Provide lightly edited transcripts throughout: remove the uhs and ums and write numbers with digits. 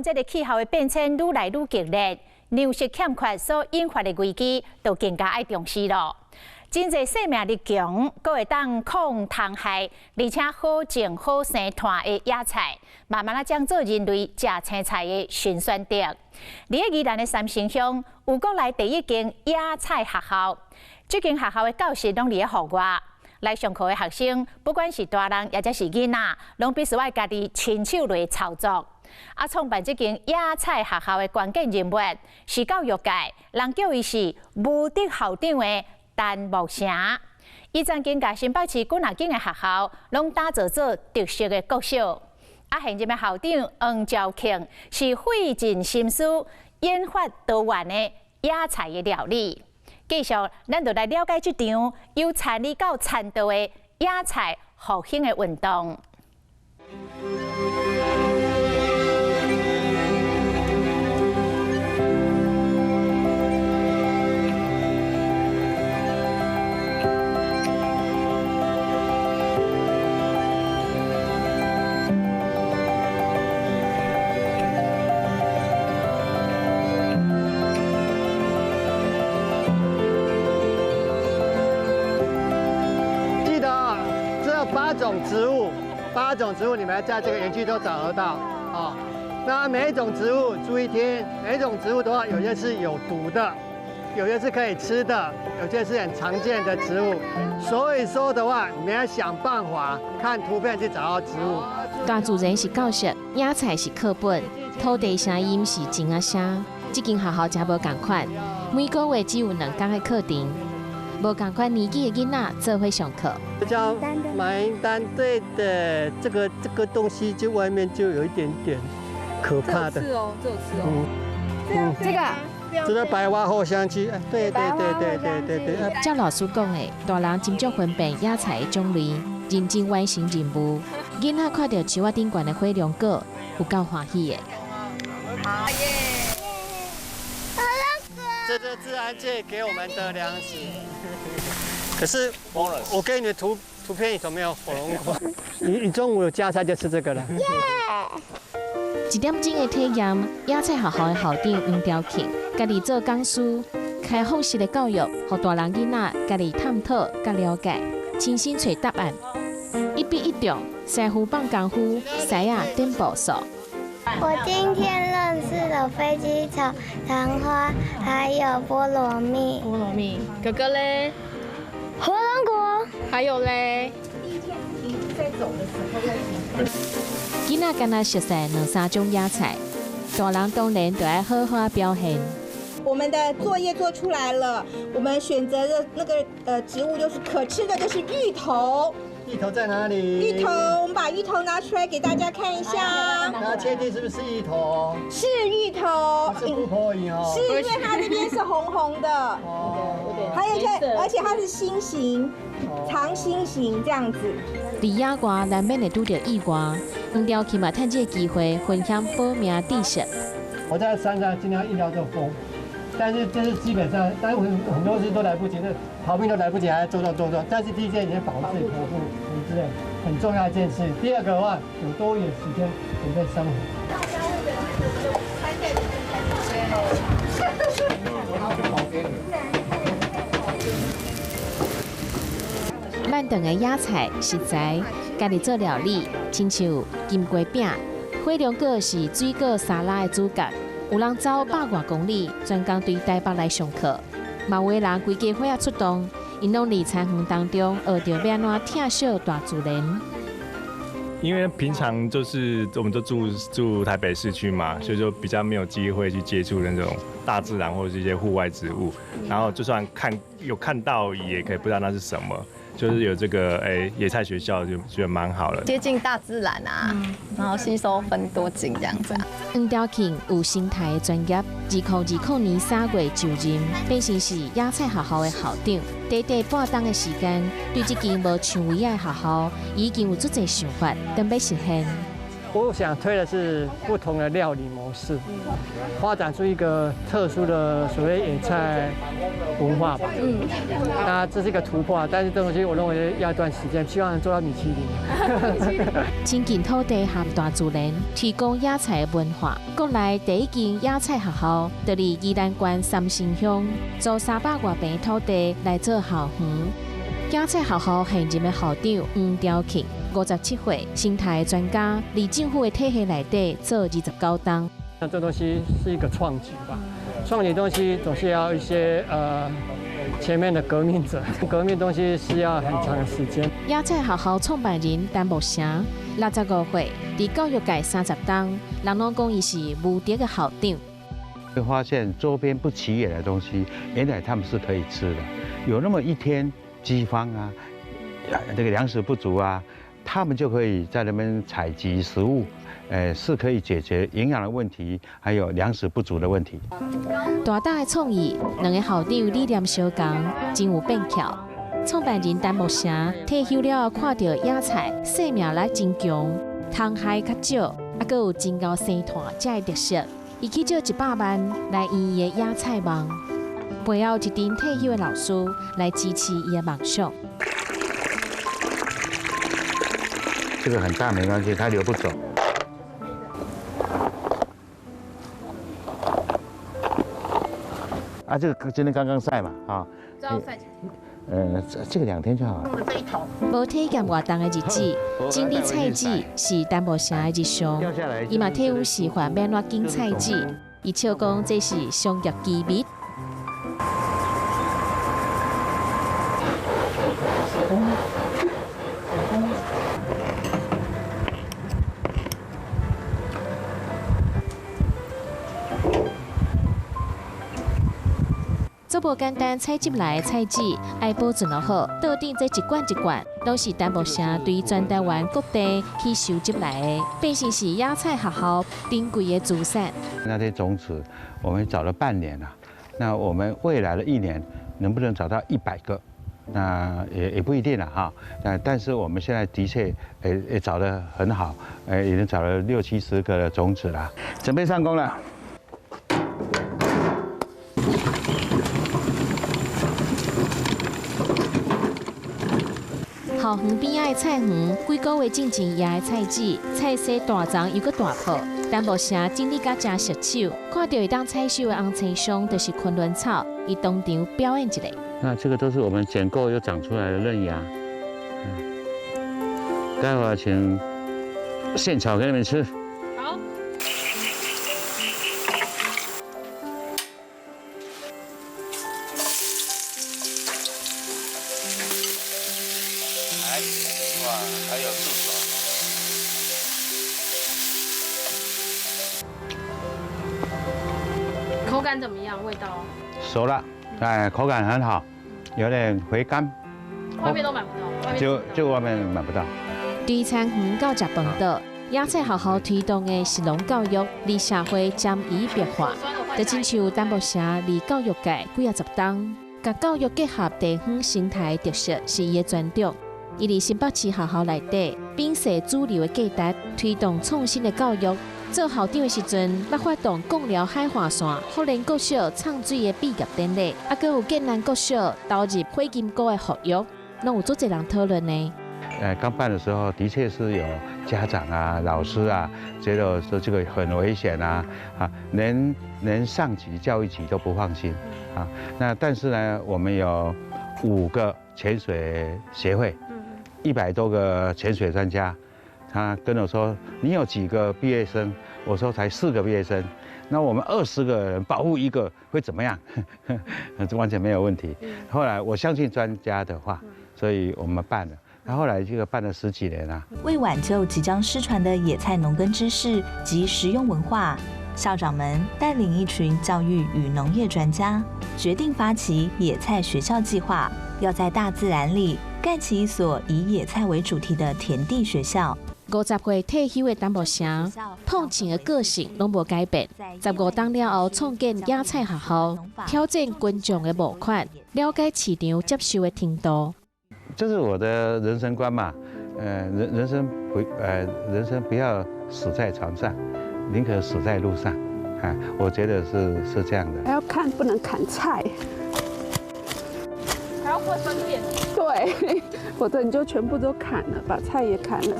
這个氣候的變遷愈來愈激烈，糧食欠缺所引發的危機，就更加愛重視咯。真濟生命力強，閣會當抗蟲害，而且好種好生湠的野菜，慢慢仔將做人類食青菜的新選擇。佇个宜蘭的三星鄉，有國內第一間野菜學校。這間學校的教室攏佇咧戶外，來上課的學生，不管是大人抑者是囡仔，攏必須愛家己親手來操作。啊，創辦這間野菜學校的關鍵人物是教育界，人叫伊是無敵校長的陳木成。伊曾經共新北市幾若間的學校攏打造做特色的國小。啊，現任的校長黃兆慶是費盡心思研發多元的野菜的料理。繼續，咱就來了解這場由田裡到餐桌的野菜復興的運動。記得啊，這八種植物，八種植物你們在這個園區都找得到啊。那每一種植物注意聽，每一種植物的話，有些是有毒的，有些是可以吃的，有些是很常見的植物。所以說的話，你們要想辦法看圖片去找到植物。大自然是教室，野菜是課本，土地聲音是鐘仔聲。這間學校誠無仝款，每個月只有兩工的課程，無仝款年紀的囡仔做伙上課。叫馬纓丹，對的，這個東西就外面就有一點點可怕的。這有刺哦，這有刺哦。嗯，這個，這個白花藿香雞，對對對對對對對。照老師講的，大人斟酌分辨野菜的種類，認真完成任務。囡仔看著樹仔頂懸的火龍果，有夠歡喜的。好耶！這是自然界給我們的糧食。可是我給你的圖片裡頭沒有火龍果。你中午有加菜就吃這個了。一點鐘的體驗，野菜學校的校長黃兆慶，家己做講師，開放式的教育，予大人囡仔家己探討、佮了解，親身揣答案。一筆一動，師傅放功夫，師仔點步數。我今天認識了飛機草、曇花，還有菠蘿蜜。菠蘿蜜，哥哥嘞？火龍果。還有嘞？囡仔敢若熟悉兩三種野菜，大人當然就愛好好表現。我們的作業做出來了，我們選擇的那個植物就是可吃的，就是芋頭。芋頭在哪裡？芋頭，我們把芋頭拿出來給大家看一下。那確定是不是芋頭？是芋頭。是不可以哦。是因為它這邊是紅紅的。哦。還有這，而且它是心形、長心形這樣子。佇野外難免會拄著意外，黃兆慶嘛趁這個機會分享保命知識。我在山上經常遇到這風，但是這是基本上，但是很多事都來不及，逃命都來不及，還要做到做做。但是第一件事保護自己頭部，之類很重要一件事。第二個的話，有多一點時間準備生活。慢長的野菜食材，家己做料理，親像金瓜餅、火龍果是水果沙拉的主角。有人走百外公里，專工對台北來上課；嘛有的人規家伙仔出動，𪜶攏佇田園當中學著欲按怎疼惜大自然。因為平常就是我們都住台北市區嘛，所以就比較沒有機會去接觸那種大自然或者是一些戶外植物。然後就算看有看到，也可以不知道那是什麼。就是有這個野菜學校就覺得蠻好了，接近大自然啊，然後吸收芬多精這樣子啊。黃兆慶有生態的專業，2020年3月就任，變成是野菜學校的校長。短短半冬的時間，對這間無薔薇的學校已經有足濟想法，準備實現。我想推的是不同的料理模式，發展出一個特殊的所謂野菜文化吧。那這是一個突破，但是這東西我認為要一段時間，希望能做到米其林。親近土地和大自然，提供野菜文化。國內第一間野菜學校，就佇宜蘭縣三星鄉，租300外坪土地來做校園。野菜學校現任的校長黃朝慶，57歲，生態專家，佇政府的體系內底做29冬。那這東西是一個創舉吧？創舉東西總是要一些前面的革命者，革命東西需要很長的時間。野菜學校創辦人陳木成，65歲，佇教育界30冬，人攏講伊是無敵的校長。會發現周邊不起眼的東西，原來他們是可以吃的。有那麼一天饑荒啊，這個糧食不足啊，他們就可以在那邊採集食物，是可以解決營養的問題，還有糧食不足的問題。大膽的創意，兩個校長理念相仝，真有變巧。創辦人陳木成退休了後，看著野菜生命力真強，蟲害較少，啊，閣有真𠢕生態遮的特色，伊去借100萬來圓伊的野菜夢，背後一陣退休的老師來支持伊的夢想。這個很大沒關係，它流不走。啊，這個今天剛剛曬嘛，啊，這要曬幾天？這個2天就好了。這一桶。無體驗活動的日子，整理菜籽是陳木成的日常。伊嘛替阮示範欲按怎揀菜籽，伊笑講這是商業機密。做無簡單，採集來的菜籽愛保存落好，桌頂這一罐一罐，攏是陳木成對全台灣各地去收集來的，變成是野菜學校珍貴的資產。那些種子，我們找了半年了，那我們未來的一年能不能找到100個？那也不一定了哈。但是我們現在的確，也找得很好，已經找了60、70個的種子了，準備上工了。校園邊仔的菜園，幾個月進前野的菜籽，菜色大叢又閣大棵。陳木成整理甲誠熟手，看著會當採收的紅青桑，就是昆崙草，伊當場表演一下。那這個都是我們剪過又長出來的嫩芽，待會兒請現炒給你們吃。好。來，哇，還有助手。口感怎麼樣？味道？熟了，哎，口感很好，有點回甘。外面都買不到，就外面買不到。對餐園到食飯桌，野菜學校推動的食農教育，佇社會潛移默化，就親像陳木成佇教育界幾仔十冬，共教育結合地方生態特色是伊的專長。伊佇新北市學校內底，摒捨主流的價值，推動創新的教育。做校長的時陣，捌發動貢寮海岸線、福連國小唱水的畢業典禮，啊，閣有建南國小投入火金菇的復育，攏有足濟人討論呢。剛辦的時候，的確是有家長啊、老師啊，覺得說這個很危險啊，啊，連上級教育局都不放心啊。那但是呢，我們有5個潛水協會，100多個潛水專家，他跟我說：“你有幾個畢業生？”我說：“才4個畢業生。”那我們20個人保護一個會怎麼樣？這完全沒有問題。後來我相信專家的話，所以我們辦了。他後來這個辦了10幾年了。為挽救即將失傳的野菜農耕知識及食用文化，校長們帶領一群教育與農業專家，決定發起野菜學校計劃，要在大自然裡蓋起一所以野菜為主題的田地學校。50歲退休的陳木成，碰情的個性攏無改變。15冬了後，創建野菜學校，挑戰群眾的募款，了解市場接受的程度。這是我的人生觀嘛，人生不要死在床上，寧可死在路上，啊，我覺得是這樣的。還要看不能砍菜，還要會分辨。對，否則你就全部都砍了，把菜也砍了。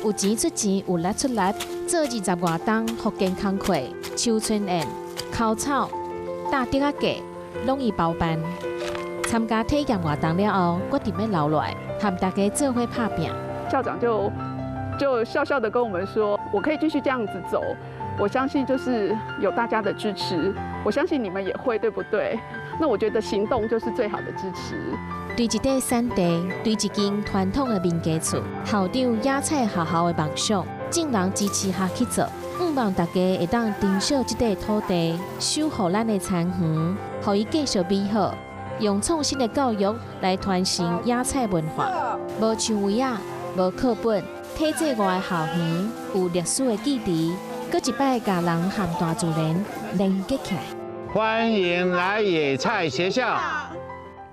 有錢出錢，有力出力，做20外冬復健工課、秋春宴、摳草、搭竹仔架，攏伊包辦。參加體驗活動了後，決定欲留落來，和大家做伙拍拚。校長就笑笑的跟我們說：“我可以繼續這樣子走，我相信就是有大家的支持，我相信你們也會，對不對？那我覺得行動就是最好的支持。” 對一塊山地，對一間傳統的民家厝，校長野菜學校的夢想，眾人支持下去做，向望大家會當珍惜這塊土地，守護咱的田園，予伊繼續美好，用創新的教育來傳承野菜文化。無牆圍仔，無課本，體制外的校園，有歷史的記憶，閣一擺共人和大自然連結起來。歡迎來野菜學校。